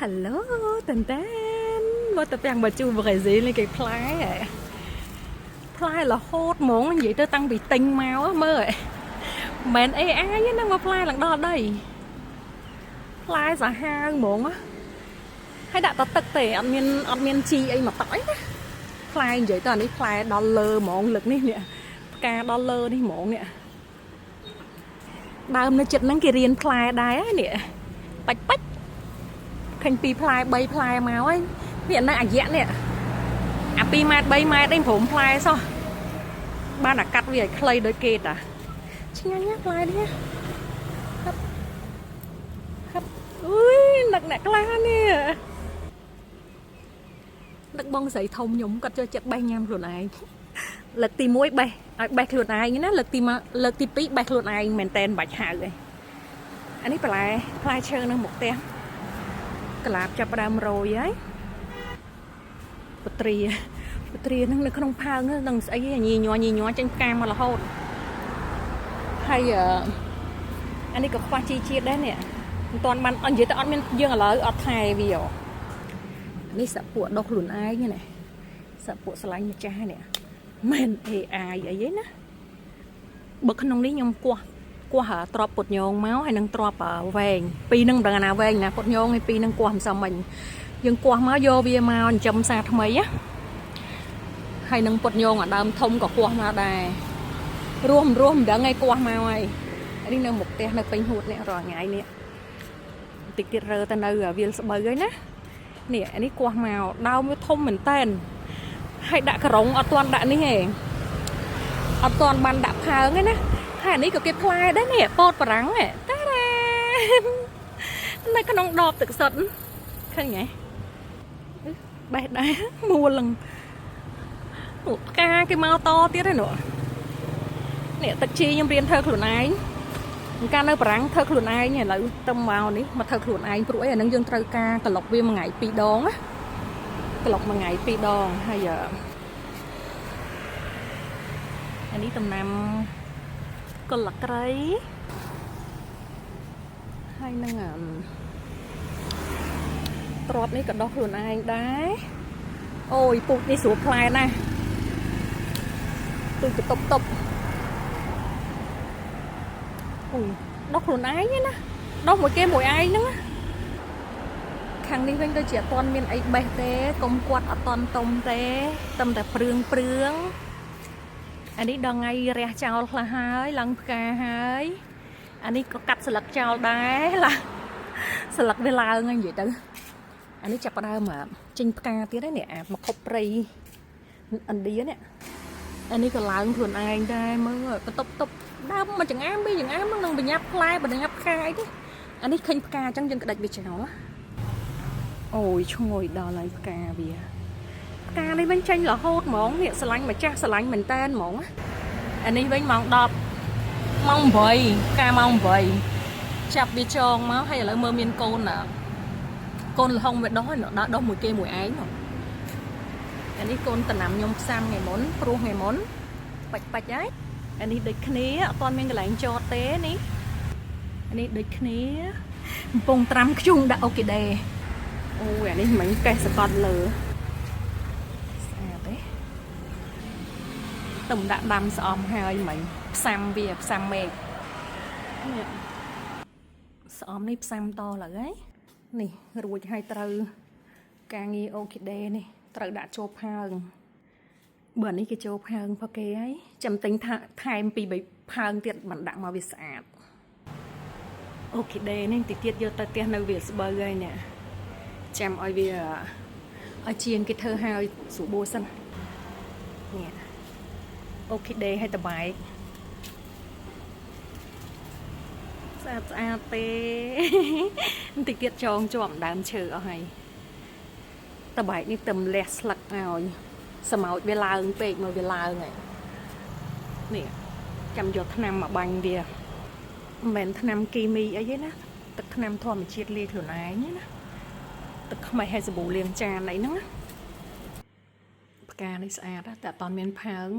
Hello តាន់តានមកទៅពាំងបាជូប្រេស៊ីលនេះគេផ្លែហ៎ផ្លែរហូតហ្មងនិយាយទៅតាំងពីទិញមកមើលមិនមែន AI ទេណាមកផ្លែឡើងដល់ដីផ្លែសាហាវហ្មងហើយដាក់តែទឹកទេអត់មានអត់មានជីអីមកតក់អីណាផ្លែនិយាយទៅអានេះផ្លែដល់លើហ្មងលើកនេះនេះផ្កាដល់លើនេះហ្មងនេះដើមនៅចិត្តហ្នឹងគេរៀនផ្លែដែរនេះបាច់បាច់ឃើញពីផ្លែ3ផ្លែមកហើយនេះនៅអាយៈនេះអា2ម៉ែត្រ3ម៉ែត្រនេះព្រមផ្លែសោះបានអាកាត់វាឲ្យខ្លីដូចគេតាឆ្ងាញ់ណាស់ផ្លែនេះហឹបហឹបអុយនឹកអ្នកខ្លះនេះនឹកបងស្រីធំខ្ញុំគាត់ចូលចិត្តបេះញ៉ាំខ្លួនឯងលើកទី1បេះឲ្យបេះខ្លួនឯងណាលើកទី1លើកទី2បេះខ្លួនឯងមែនតែនមិនបាច់ហៅទេអានេះបន្លែផ្លែឈើនៅមុខផ្ទះកលាបចាប់ផ្ដើមរយហើយបត្រាបត្រាហ្នឹងនៅក្នុងផើងហ្នឹងនឹងស្អីញីញ័រញីញ័រចេញផ្កាមករហូតហើយអានេះក៏ខ្វះជីជាតិដែរនេះមិនទាន់បាននិយាយទៅអត់មានយើងឥឡូវអត់ថែវានេះសាក់ពួកដុសខ្លួនឯងនេះសាក់ពួកស្រឡាញ់ម្ចាស់នេះមិន AI អីទេណាបើក្នុងនេះខ្ញុំគោះគោះទ្របពុតញងមកហើយនឹងទ្របវែងពីរនឹងមិនដឹងណាវែងណាពុតញងហើយពីរនឹងគោះមិនសមមិញយើងគោះមកយកវាមកចិញ្ចឹមសាថ្មីណាហើយនឹងពុតញងអាដើមធំក៏គោះមកដែររស់មិនរស់មិនដឹងឯងគោះមកហើយនេះនៅមុខផ្ទះនៅពេញហួតនេះរាល់ថ្ងៃនេះតិចទៀតរើទៅនៅវាលស្បូវហើយណានេះអានេះគោះមកដើមវាធំមែនតែនហើយដាក់ក្រុងអត់ទាន់ដាក់នេះទេអត់ទាន់បានដាក់ផើងទេណាហើយអានេះក៏គេផ្លែដែរនេះពោតបារាំងតារ៉ានៅក្នុងដបទឹកសុទ្ធឃើញទេបេះដែរមួលនឹងផ្កាគេមកតទៀតហើយនោះនេះទឹកជីខ្ញុំរៀនធ្វើខ្លួនឯងកាលនៅបារាំងធ្វើខ្លួនឯងឥឡូវទៅមកនេះមកធ្វើខ្លួនឯងព្រោះអីអានឹងយើងត្រូវការក្លុកវាមួយថ្ងៃពីរដងណាក្លុកមួយថ្ងៃពីរដងហើយអានេះតំណាំកលក្រីហើយនឹងទ្របនេះក៏ដោះខ្លួនឯងដែរអូយពូជនេះស្រួលផ្លែណាស់ទូចកតុបតុបអូយដោះខ្លួនឯងណាដោះមួយគេមួយឯងហ្នឹងខាងនេះវិញដូចជាអត់ទាន់មានអីបេះទេកុំគាត់អត់ទាន់ទុំទេតែតែព្រឿងព្រឿងអានេះដល់ថ្ងៃរះចោលខ្លះហើយឡើងផ្កាហើយអានេះក៏កាត់ស្លឹកចោលដែរឡាស្លឹកវាឡើងហើយនិយាយទៅអានេះចាប់ផ្ដើមចេញផ្កាទៀតហើយនេះអាមកខុបព្រៃឥណ្ឌានេះអានេះក៏ឡើងខ្លួនឯងដែរមើលបន្ទប់ទប់ដើមមួយចង្អាមពីរចង្អាមនឹងបញ្ញាប់ផ្លែបញ្ញាប់ផ្កាអីទេអានេះឃើញផ្កាអញ្ចឹងយើងក្តាច់វាចោលអូយឈ្ងុយដល់ហើយផ្កាវាផ្កានេះវិញចេញរហូតហ្មងនេះស្រឡាញ់ម្ចាស់ស្រឡាញ់មែនតែនហ្មងអានេះវិញម៉ោង10ម៉ោង8ផ្កាម៉ោង8ចាប់វាចងមកហើយឥឡូវមើលមានកូនណាកូនលហុងវាដោះហើយដល់ដោះមួយគេមួយឯងអានេះកូនតំណាំខ្ញុំផ្សាំថ្ងៃមុនព្រោះថ្ងៃមុនបាច់បាច់ហើយអានេះដូចគ្នាអត់ទាន់មានកន្លែងចតទេនេះអានេះដូចគ្នាកំពុងត្រាំខ្ជុងដាក់អូគីដេអូយអានេះមិញកេះសកត់លើស្អាតទេទំដាក់ដាំស្អំហើយមិញផ្សាំវាផ្សាំមេឃនេះស្អំនេះផ្សាំតឡើយហើយនេះរួចហើយត្រូវការងារអូគីដេនេះត្រូវដាក់ចូលផើងបើនេះគេចូលផើងផគេហើយចាំទិញថាថែមពី3ផើងទៀតមិនដាក់មកវាស្អាតអូគីដេនេះតិចទៀតយកទៅផ្ទះនៅវាស្បូវហើយនេះចាំឲ្យវាឲ្យជាងគេធ្វើហើយស្រួលបួសិននេះអូគីដេឲ្យតបែកស្អាតស្អាតទេបន្តិចទៀតចងជាប់ដើមឈើអស់ហើយតបែកនេះទឹមលះស្លឹកឲ្យសម្ោចវាឡើងពេកមកវាឡើងហើយនេះចាំយកថ្នាំមកបាញ់វាមិនមែនថ្នាំគីមីអីទេណាទឹកថ្នាំធម្មជាតិលាយខ្លួនឯងណាទឹកខ្មេះហើយសាប៊ូលាងចានអីហ្នឹងណាផ្កានេះស្អាតតែអត់មានផើង